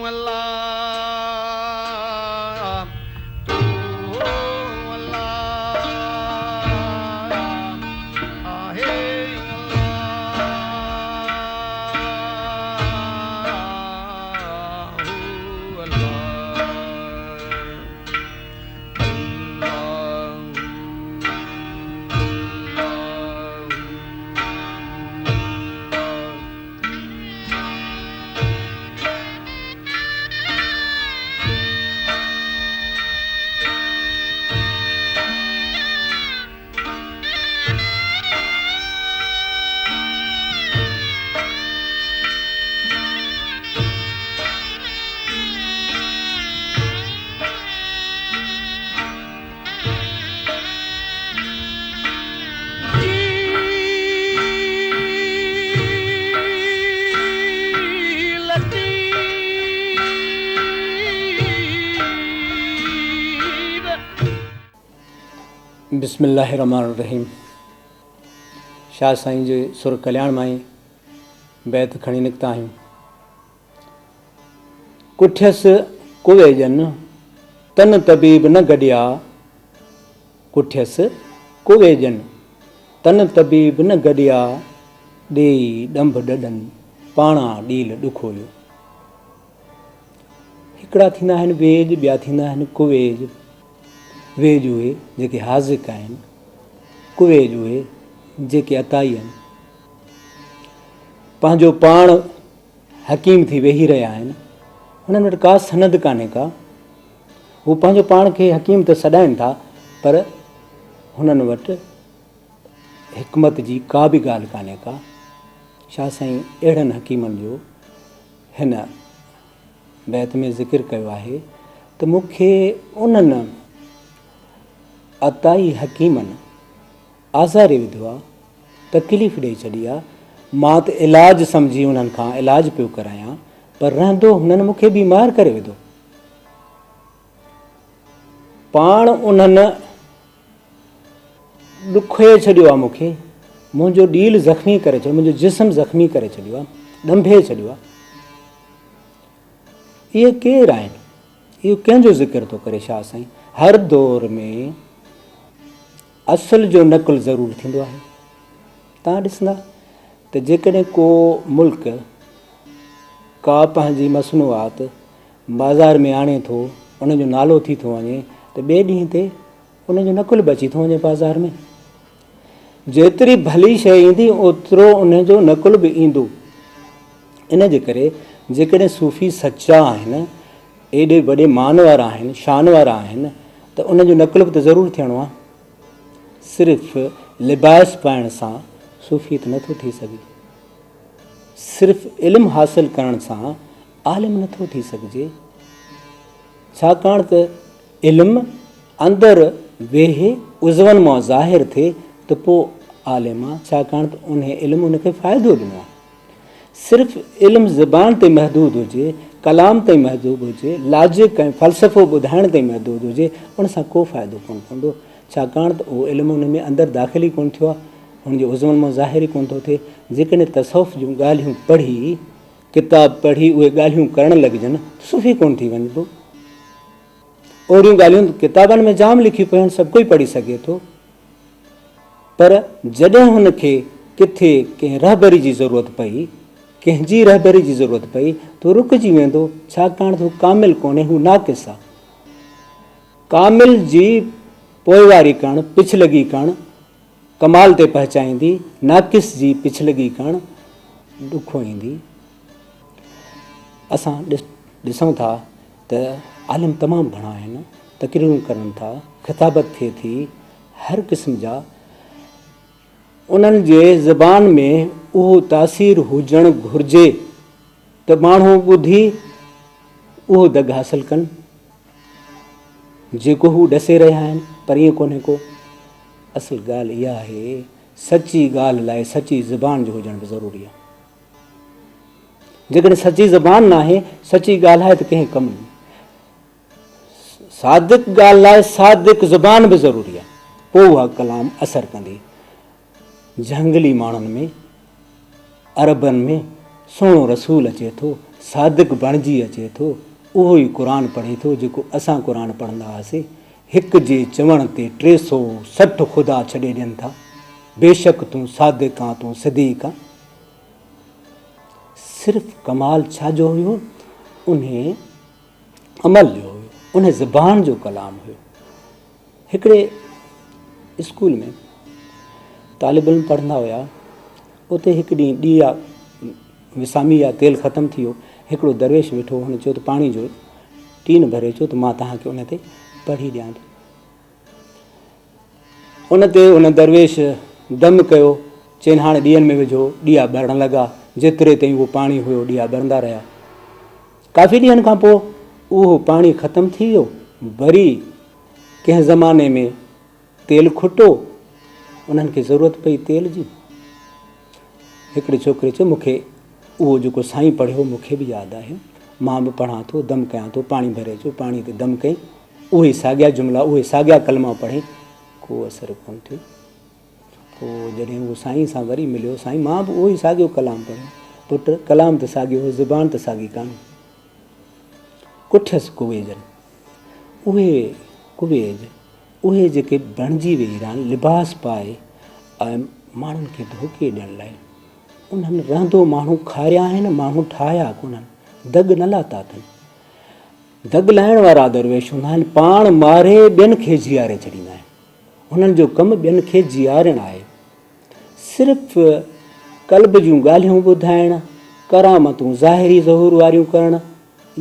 الله هو الله آهي الله هو الله الله جي لطيف. بسم الله الرحمٰن الرحيم شاهه سائين جي سر ڪلياڻ مان ئي بيت کڻي نڪتا آهيون. ڪٺيس ڪويڄن، تن طبيب نه گڏيا. ڪٺيس ڪويڄن، تن طبيب نه گڏيا. ڏيئي ڏنڀ ڏڏن، پاڻا ڏيل ڏکويو. هڪڙا ٿيندا آهن ويڄ، ٻيا ٿيندا آهن ڪويڄ. ويڄ اهي جيڪي حاذق آهن، ڪويڄ اهي جيڪي عطائي آهن. پنهنجو پاڻ حڪيم ٿي ويهي رهيا آهن. هنن وٽ ڪا سند ڪانهي ڪا. هو پنهنجو پاڻ کي حڪيم ته سڏائين ٿا پر هنن وٽ حڪمت جي ڪا به ڳالهه ڪانهي ڪا. شاهه سائين اهڙن حڪيمن جو هن بيت ۾ ذڪر ڪيو آهي ته مون کي انهن عطائي حڪيمن آزاري وڌو آ، تڪليف ڏئي ڇڏي آ، مان ته علاج سمجهي انهن کان علاج پيو ڪرايان پر رهندو هنن مون کي بيمار ڪري وڌو. پاڻ انهن ڏکوئي ڇڏيو آ مون کي، منهنجو ڏيل زخمي ڪري ڇڏيو، منهنجو جسم زخمي ڪري ڇڏيو آ، ڏنڀي ڇڏيو آ. اهي ڪير آهن؟ اهو ڪنهن جو ذڪر ٿو ڪري شاهه سائين؟ هر دور ۾ اصل جو نقل ضرور ٿيندو آهي. توهان ڏسندا ته جيڪڏهن ڪو ملڪ ڪا پنهنجي مصنوعات بازار ۾ آڻي ٿو، ان جو نالو ٿي ٿو وڃي ته ٻئي ڏينهن تي ان جو نقل به اچي ٿو وڃي بازار ۾. جيتري ڀلي شيء ايندي اوترو ان جو نقل به ايندو. ان جي ڪري جيڪڏهن صوفي سچا آهن، ايڏي وڏي مان وارا آهن، شان وارا آهن ته ان جو نقل به ته ضرور ٿيڻو آهي. صرف لباس پائڻ سان صوفي ته نٿو ٿي سگهجي. صرف علم حاصل ڪرڻ سان عالم نٿو ٿي سگهجي. ڇاڪاڻ ته علم اندر ويهي عضون مان ظاهر ٿئي ته پوء عالم آ، ڇاڪاڻ ته انهي علم ان کي فائدو ڏنو آ. صرف علم زبان تائين محدود هجي، ڪلام تائين محدود هجي، لاجڪ ۽ فلسفو ٻڌائڻ تائين محدود هجي، ان سان ڪو فائدو ڪونه پوندو، ڇاڪاڻ ته اهو علم ان ۾ اندر داخل ئي ڪونه ٿيو آهي، هن جي عضون مان ظاهر ئي ڪونه ٿو ٿئي. جيڪڏهن تصوف جون ڳالهيون پڙهي، ڪتاب پڙهي اهي ڳالهيون ڪرڻ لڳجن ته صوفي ڪونه ٿي وڃبو. اهڙيون ڳالهيون ڪتابن ۾ جام لکيون پيون آهن، سڀ ڪوئي پڙهي سگهي ٿو. پر جڏهن هن کي ڪٿي ڪنهن رهبري جي ضرورت پئي، ڪنهن جي رهبري جي ضرورت پئي ته هو رڪجي ويندو، ڇاڪاڻ ته هو ڪامل ڪونهي، هو ناقص آ. ڪامل جي پوئواري ڪرڻ، پڇلڳي ڪرڻ ڪمال تي پهچائيندي، ناقص جي پڇلڳي ڪرڻ ڏکوئيندي. اسان ڏسون ٿا ته عالم تمام گهڻا آهن، تقريرون ڪرن ٿا، خطابت ٿئي ٿي، هر قسم جا انهن جي زبان ۾ اهو تاثير هجڻ گهرجي ته ماڻهو ٻڌي اهو دڳ حاصل ڪن جيڪو هو ڏسي رهيا آهن پر ائين ڪونهي ڪو. اصل ڳالهه اها آهي سچي ڳالهه لاء سچي زبان جو هجڻ به ضروري آهي. جيڪڏهن سچي زبان ناهي سچي ڳالهه آهي ته ڪنهن ڪم نه. صادق ڳالهه لاء صادق زبان به ضروري آهي پوء اها ڪلام اثر ڪندي. جهنگلي ماڻهن ۾ عربن ۾ سهڻو رسول اچي ٿو، صادق بڻجي اچي ٿو، اهو ئي قرآن پڙهي ٿو جيڪو اسان قرآن پڙهندا هئاسين. هڪ جي چوڻ تي 360 خدا ڇڏي ڏين ٿا. بيشڪ تون صادق آن، تون صديق آن. صرف ڪمال ڇا جو هيو؟ انهي عمل جو هيو، انهي زبان جو ڪلام هيو. هڪڙي اسڪول ۾ طالب علم پڙهندا هيا، اتي هڪ ڏينهن ڏيئا وسامي يا تيل ختم ٿي ويو. هڪڙو درويش ويٺو هو، هن چيو ته پاڻي جو ٽين ڀري اچو ته مان توهان کي ان تي پڙهي ڏيان ٿو. ان تي ان درويش دم ڪيو، چين هاڻي ڏيئن ۾ وجهو. ڏيئا ٻرڻ لڳا، جيتري تائين اهو پاڻي هيو ڏيئا ٻرندا رهيا. ڪافي ڏينهن کان پوء اهو پاڻي ختم ٿي ويو. وري ڪنهن زماني ۾ تيل کٽو، انهن کي ضرورت پئي تيل جي. هڪڙي ڇوڪري چيو مون کي اهو جيڪو سائين پڙهيو مون کي به ياد آهي، مان به پڙهان ٿو، دم ڪيان ٿو، پاڻي ڀري اچو، پاڻي تي دم ڪئي، اهي ساڳيا جملا، اهي ساڳيا ڪلما پڙهي، ڪو اثر ڪونه ٿيو. پوء جڏهن هو سائين سان وري مليو، سائين مان به اهو ئي ساڳيو ڪلام پڙهيو. پٽ ڪلام ته ساڳيو هو، زبان ته ساڳي ڪانه. ڪٺيس ڪويجن. اهي ڪويج، اهي جيڪي بڻجي ويهي رهن لباس پائي ۽ ماڻهن کي ڌوڪي ڏيڻ لاء. انهن رهندو ماڻهو کاريا آهن، ماڻهو ٺاهيا ڪونهن، دڳ نه لاتا اٿن. دڳ لائڻ وارا درويش هوندا آهن، پاڻ ماري ٻين کي جيئاري ڇڏيندا آهن. هنن جو ڪم ٻين کي جيئارڻ آهي. صرف قلب جون ڳالهيون ٻڌائڻ، ڪرامتون ظاهري ظهور واريون ڪرڻ،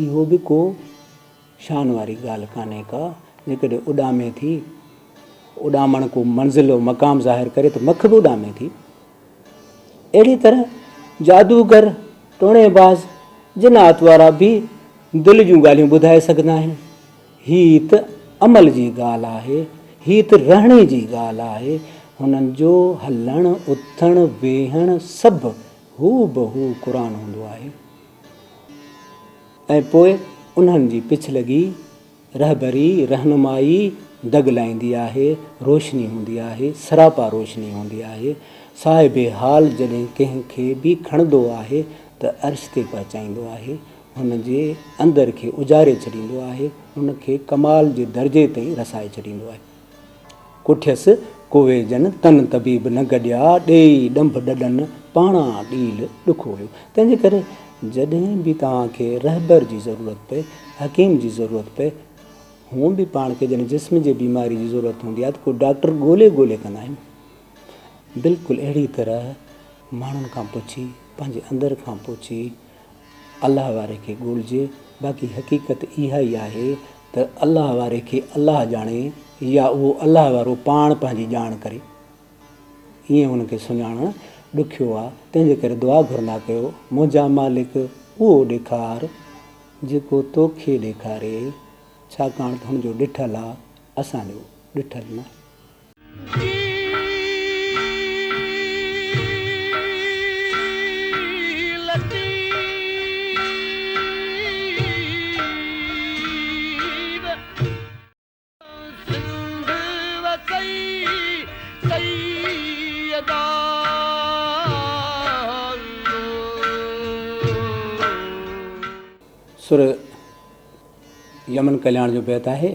اهو به ڪو شان واري ڳالهه ڪانهي ڪا. جيڪڏهن اڏامي ٿي، اڏامڻ ڪو منزل و مقام ظاهر ڪري ته مک به اڏامي ٿي. اهڙي طرح جادوگر، ٽوڻي باز، جنات وارا به دل جون ڳالهيون ٻڌائي سگهندا آهن. هي ته عمل جي ڳالهه آهي، هي ته رهڻي جي ڳالهه آهي. هنن جو هلڻ، اٿڻ، ويهڻ سڀ هوبهو قرآن هوندو آهي ۽ پوء انهن جي پڇلڳي، رهبري، رهنمائي دڳ لائيندي آهي، روشني هوندي آهي، سراپا روشني هوندي آهي. صاحب حال جڏهن ڪنهن کي به کڻندو آهي ته عرش تي پهچائيندو آهي. هن جي اندر کي اجاري ڇڏيندو آهي، هن کي ڪمال جي درجي تائين رسائي ڇڏيندو آهي. ڪٺيس ڪوي جن تن طبيب نه گڏيا، ڏيئي ڏنڀ ڏڏن پاڻان ڏيل ڏکو هيو. تنهن جي ڪري جڏهن به توهان کي رهبر جي ضرورت پئي، حڪيم جي ضرورت پئي، هونء به پاڻ کي جڏهن جسم جي بيماري جي ضرورت هوندي آهي ته ڪو ڊاڪٽر ڳولي ڳولي ڪندا آهيون. بلڪل اهڙي طرح ماڻهن کان پڇي، پنهنجي اندر کان پڇي، الله واري کي ڳولجي، باقي حقيقت اها ئي آهي ته الله واري کي الله ڄاڻي يا اهو الله وارو پاڻ پنهنجي ڄاڻ ڪري. ائين ان کي سڃاڻڻ ڏکيو آ، تنهن جي ڪري دعا گهرندا ڪيو، منهنجا مالڪ اهو ڏيکار جيڪو توکي ڏيکاري، ڇاڪاڻ ته هن جو ڏٺل آ، اسان جو ڏٺل ناهي. سر يمن ڪلياڻ جو بيت آهي.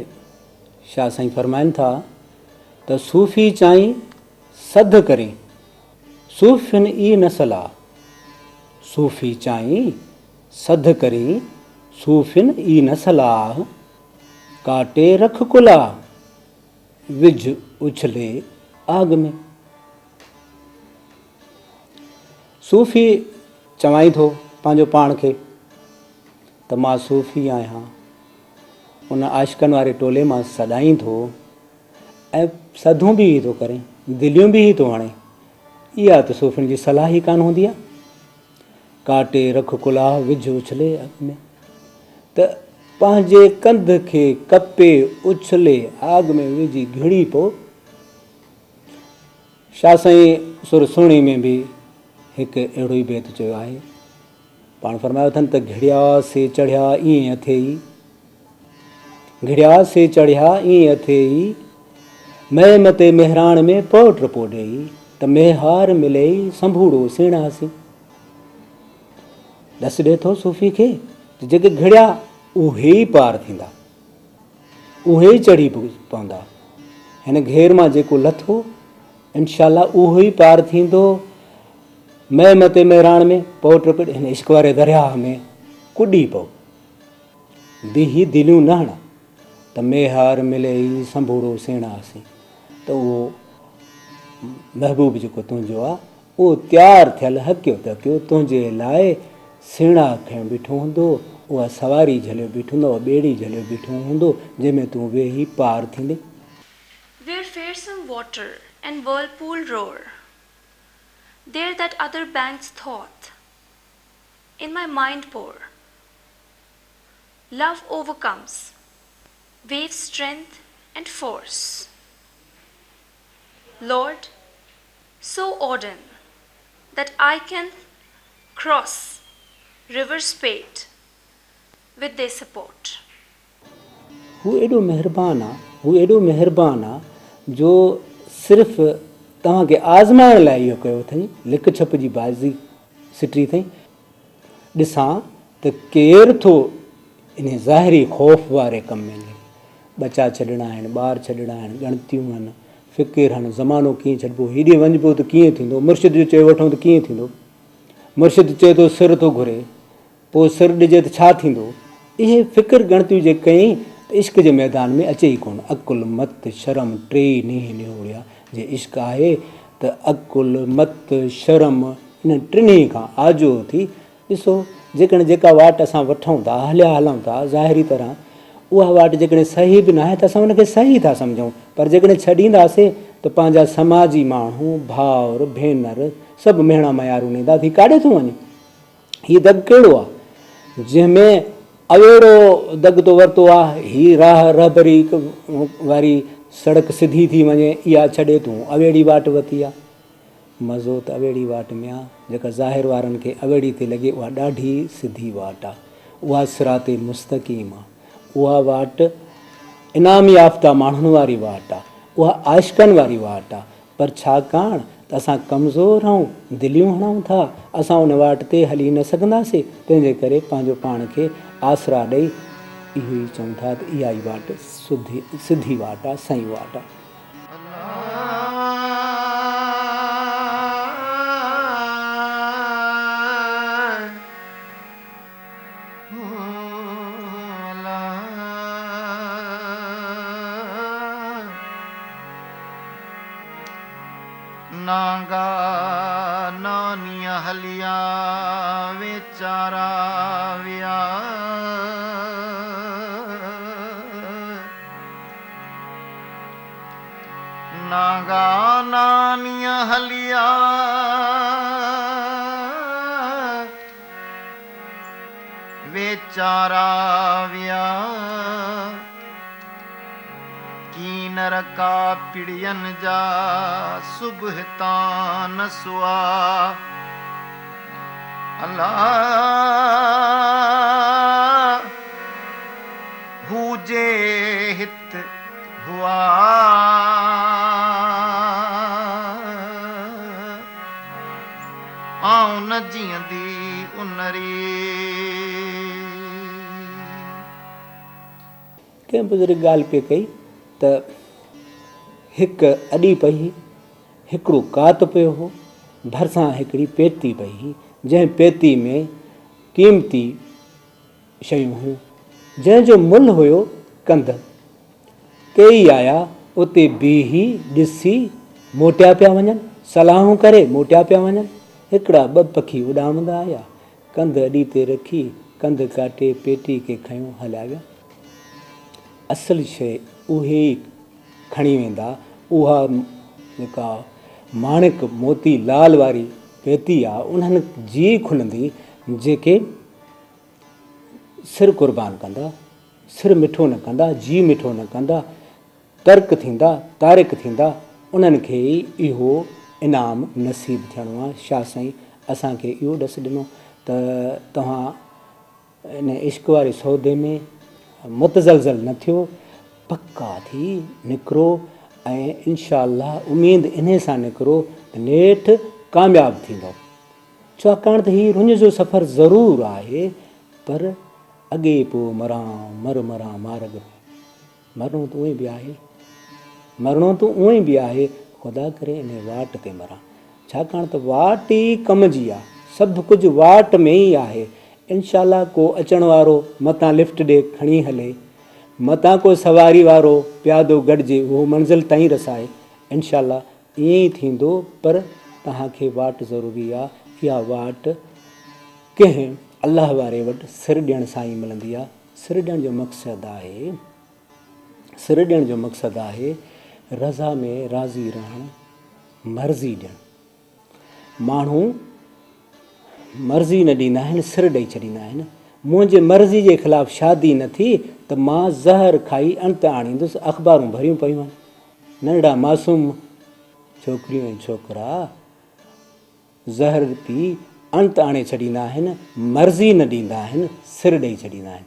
شاهه سائين فرمائن ٿا ته صوفي چائين سڌ ڪرين، صوفين ئي نه صلاح. صوفي چائين سڌ ڪرين، صوفين ئي نه صلاح. ڪاٽي رک ڪلاهه، وجهه اڇلي آگ ۾. صوفي چوائين ٿو پنهنجو پاڻ کي ته مان صوفي آهيان. ان عاشقن واري ٽولي مان سڏائين ٿو ۽ سڌون به هي ٿو ڪرين، دليون به هي ٿو هڻي. اها ته صوفين جي صلاح ئي ڪانه هوندي آهي. ڪاٽي رک ڪلاهه وجهه اڇلي اڳ ۾. ته پنهنجي ڪنڌ کي ڪپي اڇلي آڳ ۾ وجهي گهڙي پئو. شاهه سائين سر سهڻي ۾ به هڪ اهڙو ئي بيت چيو آهي. پاڻ فرمايو اٿن ته گهڙيا سي چڙهيا ائين اٿيئي، گهڙيا سي چڙهيا ائين اٿيئي، مئي متي مهراڻ ۾ پئو ٽپو ڏيئي، ته ميهار مليئي سنڀوڙو سيڻاسين. ڏس ڏئي ٿو صوفي کي ته جيڪي گهڙيا اهي ئي پار ٿيندا، اهي ئي چڙهي پوندا. هن گهير مان جيڪو لٿو انشاء الله اهو ئي پار ٿيندو. مئي متي مهراڻ ۾ پئو ٽپڙ هن عشق واري درياهه ۾ ڪڏي پئو. بيهي دليون نه هڻ ته ميهار مليئي سنڀوڙو سيڻاسين ته اهو محبوب جيڪو تنهنجو آ اهو تيار ٿيل هڪيو تڪيو تنهنجي لاء سيڻا کنيو بيٺو هوندو، اها سواري جهليو بيٺو هوندو، اها ٻيڙي جهليو بيٺو هوندو، جنهن ۾ تون ويهي پار ٿيندين. Where fearsome water and whirlpool roar, There that other bank's thought in my mind pour. Love overcomes waves strength and force. Lord, so ordain that I can cross river spate with thy support. هو ايڏو مهربان آ، هو ايڏو مهربان آ جو صرف توهان کي آزمائڻ لاء اهو ڪيو اٿئي، لڪ ڇپ جي بازي سٽي اٿئي. ڏسان ته ڪير ٿو انهي ظاهري خوف واري ڪم ۾ نڪري. ٻچا ڇڏڻا آهن، ٻار ڇڏڻا آهن، ڳڻتيون آهن، فڪر آهن، زمانو ڪيئن ڇڏبو، هيڏي وڃبو ته ڪيئن ٿيندو، مرشد جو چيو وٺون ته ڪيئن ٿيندو، مرشد چئي ٿو سر ٿو گهري، پوء سر ڏجي ته ڇا ٿيندو؟ اهي فڪر ڳڻتيون جي ڪيائين ته عشق جي ميدان ۾ اچي ئي ڪونه. عقل، مت، شرم ٽيئي نينهن نهوڙيا. جي عشق آهي ته عقل، مت، شرم انهن ٽنهي کان آجو ٿي ڏسو. جيڪڏهن جيڪا واٽ اسان وٺون ٿا، هليا هلون ٿا، ظاهري طرح اها واٽ جيڪڏهن صحيح به ناهي ته اسان ان کي صحيح ٿا سمجهون پر جيڪڏهن ڇڏينداسين ته پنهنجا سماجي ماڻهو، ڀائر، ڀينر سڀ مهڻا ميارون ڏيندا ته هي ڪاڏي ٿو وڃي؟ هي دڳ ڪهڙو آ، جنهن ۾ اويڙو دڳ تو ورتو آ، هي راهه رهبري واري سڙڪ سڌي ٿي وڃي، اها ڇڏي تون اويڙي واٽ وتي آ. مزو ته اويڙي واٽ ۾ آ، جيڪا ظاهر وارن کي اويڙي ٿي لڳي، اها ڏاڍي سڌي واٽ آ، اها صراط مستقيم آ، اها واٽ انعام يافته ماڻهن واري واٽ آ، اها عاشقن واري واٽ آ، پر ڇاڪاڻ ته اسان ڪمزور آهيون، دليون هڻون ٿا، اسان ان واٽ تي هلي نه سگهنداسين، تنهن جي ڪري پنهنجو پاڻ کي آسرا ڏئي اهو ئي چئون ٿا ته اها ئي واٽ سڌي واٽ آهي، سئين واٽ آهي. نانگا نانيء هليا ويچارا ويا. نانگا نانيء هليا. ويچارا ويا. ڪينر ڪاپڙين جا صبح تان نه سئا. الا هو جي هت هئا. آئون نه جيئندي ان ري. ڪنهن بزرگ ڳالهه پئي ڪئي ته هڪ اڏي پئي هئي، هڪڙو ڪات پيو هو، ڀرسان هڪڙي پيتي پئي هئي، جنهن پيتي ۾ قيمتي شيون هيون، جنهن جو ملهه هيو ڪنڌ. ڪيئي آيا، اتي بيهي، ڏسي، موٽيا پيا وڃن، صلاحون ڪري موٽيا پيا وڃن. هڪڙا ٻه پکي اڏامندا آيا، ڪنڌ اڏي تي رکي، ڪنڌ ڪاٽي پيٽي کي کنيو هليا ويا. اصل شيء اهي ئي کڻي ويندا، اها جيڪا ماڻڪ موتي لال واري پيتي آ، انهن جي ئي کلندي، جيڪي سر قربان ڪندا، سر مٺو نه ڪندا، جيء مٺو نه ڪندا، ترڪ ٿيندا، تارڪ ٿيندا، انهن کي ئي اهو انعام نصيب ٿيڻو آهي. شاهه سائين اسان کي اهو ڏس ڏنو ته توهان ان عشق واري سودي ۾ متزلزل نه ٿيو، پڪا ٿي نڪرو ۽ انشاء الله اميد انهي سان نڪرو ته نيٺ ڪامياب ٿيندؤ. ڇاڪاڻ ته هي رڃ جو سفر ضرور آهي پر اڳي پوء مران مر مران مارڳ ۾. مرڻو ته اونئين به آهي. مرڻو ته اونئين به آهي، خدا ڪري انهي واٽ تي مران. ڇاڪاڻ ته واٽ ئي ڪم جي آ. سڀ ڪجهه واٽ ۾ ئي آهي. انشاء الله ڪو اچڻ وارو متان لفٽ ڏي کڻي هلي. متان ڪو سواري وارو پيادو گڏجي اهو منزل تائين رسائي. انشاء الله ائين ئي ٿيندو پر توهان کي واٽ ضروري آ. اها واٽ ڪنهن الله واري وٽ سر ڏيڻ سان ئي ملندي آ. سر ڏيڻ جو مقصد آهي، سر ڏيڻ جو مقصد آهي رضا ۾ راضي رهڻ، مرضي ڏيڻ. ماڻهو مرضي نه ڏيندا آهن، سر ڏئي ڇڏيندا آهن. منهنجي مرضي جي خلاف شادي نه ٿي ته مان زهر کائي انت آڻيندس، اخبارون ڀريون پيون آهن. ننڍڙا معصوم ڇوڪريون ۽ ڇوڪرا زهر پي انت آڻي ڇڏيندا آهن، مرضي نه ڏيندا آهن، سر ڏئي ڇڏيندا آهن.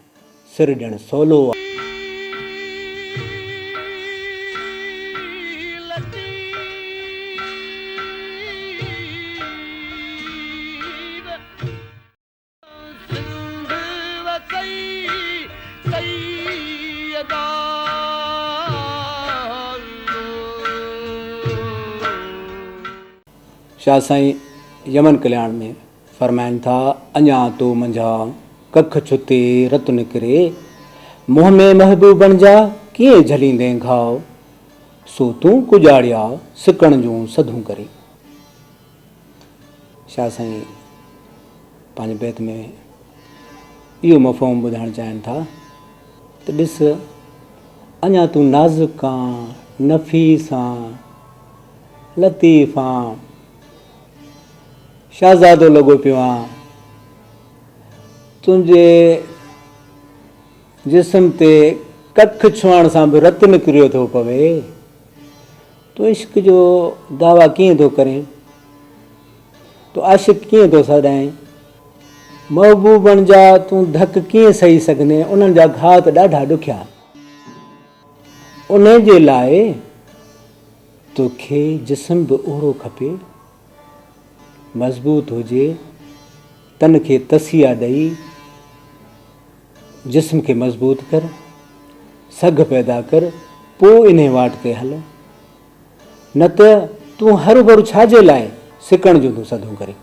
سر ڏيڻ سولو آهي. سنڌ وسئي سيدا. شاهه سائين يمن ڪلياڻ ۾ فرمائن ٿا، اڃا تو منجهان ڪک ڇتي رت نڪري، منهن ۾ محبوبن جا ڪيئن جهليندين گهاء، سو تون ڪڄاڙيا سڪڻ جون سڌون ڪري. شاهه سائين پنهنجي بيت ۾ اهو مفهوم ٻڌائڻ چاهين ٿا ته ڏس اڃا تون نازڪ آن، نفيس آن، لطيف آن، شاهزادو لڳو پيو آن، تنهنجي جسم تي ڪک ڇهڻ سان به رت نڪريو ٿو پوي. تون عشق جو دعويٰ ڪيئن ٿو ڪرين؟ تون عاشق ڪيئن ٿو سڏائين؟ محبوبن جا تون ڌڪ ڪيئن سهي سگهندين؟ انهن جا گهاء ته ڏاڍا ڏکيا آهن. انهي جي لاء توکي جسم به اهڙو کپي، مضبوط هجي، تن کي تسيا ڏئي، جسم کي مضبوط ڪر، سگهه پيدا ڪر، پوء انهي واٽ تي هل، نه ته تون هروڀرو ڇا جي لاء سڪڻ جون ٿو سڌون ڪرين؟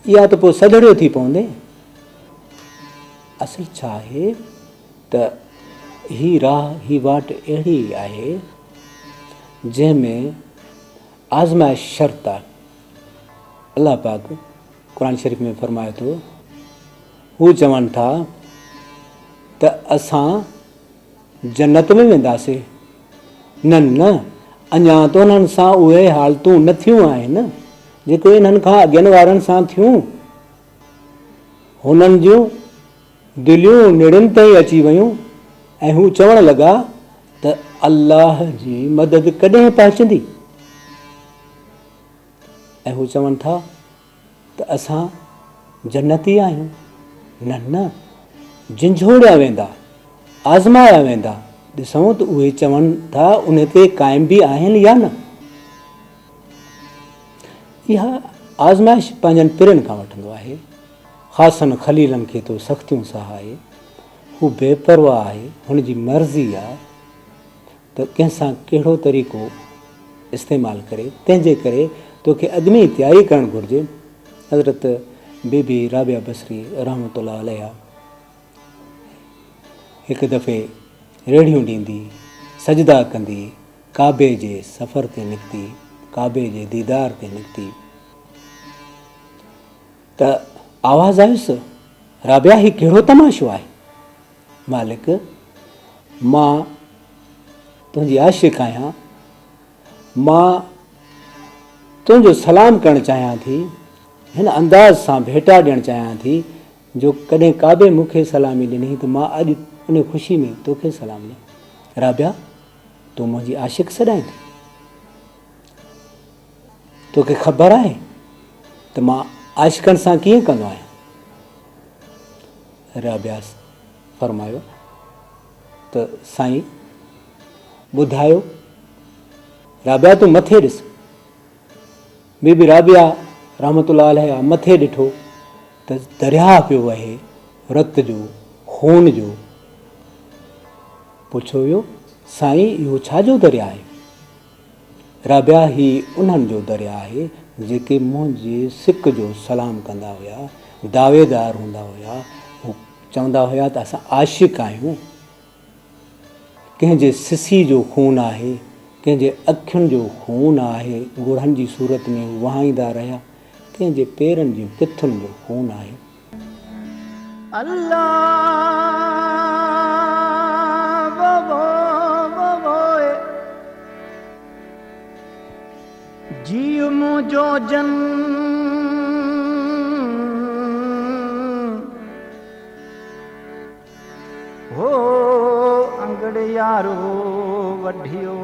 اها ته پوء سڌڙيو ٿي پوندين. اصل ڇا آهي ته هي راهه، هي واٽ اهڙي آهي، جنهن ۾ آزمائش شرط آهي. الله پاڪ قرآن شريف ۾ فرمائي ٿو، هو چون ٿا ته اسان جنت ۾ وينداسين. نه نه، اڃا ته انهن سان اهي حالتون نه ٿيون آهن، جيڪي انهن کان اڳين وارن سان ٿيون. هنن جون دليون نڙين تائين اچي ويون ۽ هو چوڻ لڳا ته الله جي مدد ڪڏهن پهچندي؟ ۽ هو چون ٿا ته اسان جنتي آهيون. نه نه، جهنجهوڙيا ويندا، آزمايا ويندا، ڏسون ته اهي چون ٿا ان تي قائم به آهن يا نه. اها آزمائش پنهنجن پرين کان وٺندو آهي. خاصن خليلن کي ٿو سختيون سهائي. هو بي پرواهه آهي، هن جي مرضي آ ته ڪنهن سان ڪهڙو طريقو استعمال ڪري، تنهن جي ڪري توکي اڳ ۾ ئي تياري ڪرڻ گهرجي. حضرت بي بي رابعه بصري رحمة الله عليها هڪ دفعي ريڙهيون ڏيندي، سجدا ڪندي ڪعبي جي سفر تي نڪتي، ڪعبي جي ديدار تي نڪتي ته آواز آيس، رابعه هي ڪهڙو تماشو آهي؟ مالڪ! مان تنهنجي عاشق آهيان، مان تنهنجو سلام ڪرڻ چاهيان ٿي، هن انداز سان ڀيٽا ڏيڻ چاهيان ٿي جو ڪڏهن ڪعبي مون کي سلامي ڏني ته مان اڄ ان خوشي ۾ توکي سلام ڏيان. رابعه! تون منهنجي عاشق سڏائين ٿي؟ توکي خبر آهي ته مان عاشقن سان ڪيئن ڪندو آهيان؟ رابعه فرمايو ته سائين ٻڌايو. رابعه تون مٿي ڏس. بي بي رابعه رحمة الله عليه مٿي ڏٺو ته درياهه پيو وهي رت جو، خون جو. پڇيو ويو، سائين اهو ڇا جو درياهه آهي؟ رابعه هي انهن جو درياهه آهي جيڪي منهنجي سڪ جو سلام ڪندا هيا، دعويدار هوندا هيا، هو چوندا هيا ته اسان عاشق آهيون. ڪنهن جي سسي جو خون آهي، ڪنهن جي اکين جو خون آهي، ڳوڙهن جي صورت ۾ هو وهائيندا رهيا، ڪنهن جي پيرن جي پٿن جو خون آهي. الله وو وو جيء منهنجو جن. هو انگڙ يارو وڍيو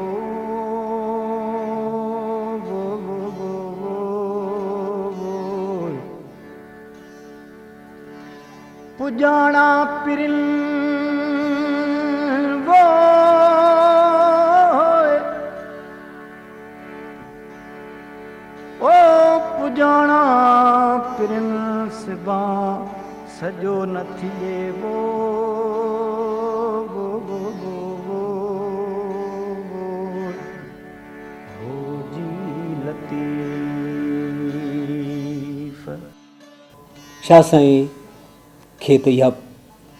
پڄاڻا پرين وو او پڄاڻا پرين سبان سڄو نه ٿئي وو وو وو وو وو هو جي لطيف. شاهه سائين کي ته اها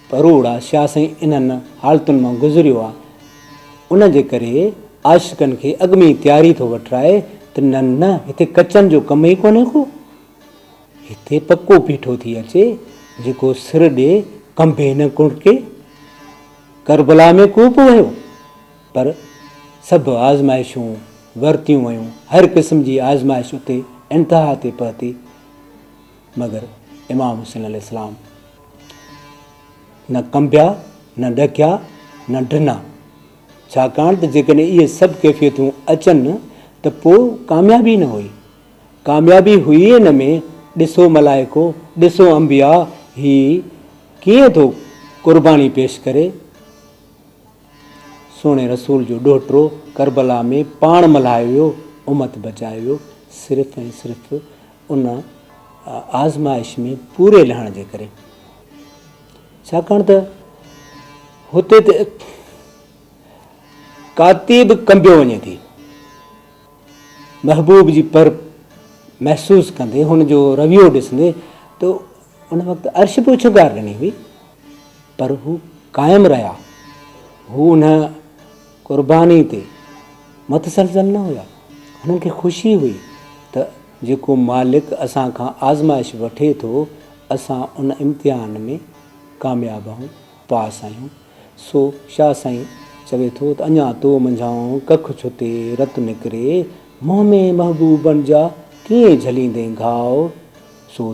پروڙ آ، شاهه سائين انهن حالتن مان گذريو آ، ان جي ڪري عاشقن کي اڳ ۾ ئي تياري ٿو وٺرائي ته نه نه هتي ڪچن جو ڪم ئي ڪونهي ڪو، هتي پڪو پيٺو ٿي اچي، جيڪو سر ڏي ڪنبي نه ڪڙڪي. ڪربلا ۾ ڪوبه ويو، پر سڀ آزمائشون ورتيون ويون، هر قسم جي آزمائش اتي انتها تي پهتي. مگر امام حسين عليه السلام نه ڪنبيا، نه ڏڪيا، نه ڊنا، ڇاڪاڻ ته جيڪڏهن اهي سڀ ڪيفيتون اچن ته پوء ڪاميابي نه هئي. ڪاميابي هئي ان ۾ ڏسو ملائڪو، ڏسو انبياء، هي ڪيئن ٿو قرباني پيش ڪري. سهڻي رسول جو ڏوهٽو ڪربلا ۾ پاڻ ملهايو ويو، امت بچايو ويو، صرف ۽ صرف ان آزمائش ۾ پوري لهڻ جي ڪري. ڇاڪاڻ ته هتي ته ڪاتي به ڪنبيو وڃي ٿي. محبوب جي پر محسوس ڪندي هن جو رويو ڏسندي ته ان وقت عرش به اڇنگار ڏني هئي پر هو قائم رهيا. هو ان قرباني تي متزلزل نه هيا. هنن کي خوشي هئي ته جيڪو مالڪ اسان کان آزمائش وٺي ٿو، اسان ان امتحان ۾ ڪامياب آهيون، پاس آهيون. سو شاهه سائين چوي ٿو ته اڃا تو منجهائون ڪک ڇتي رت نڪري، منهن ۾ محبوبن جا ڪيئن جهليندين گهاء، سو.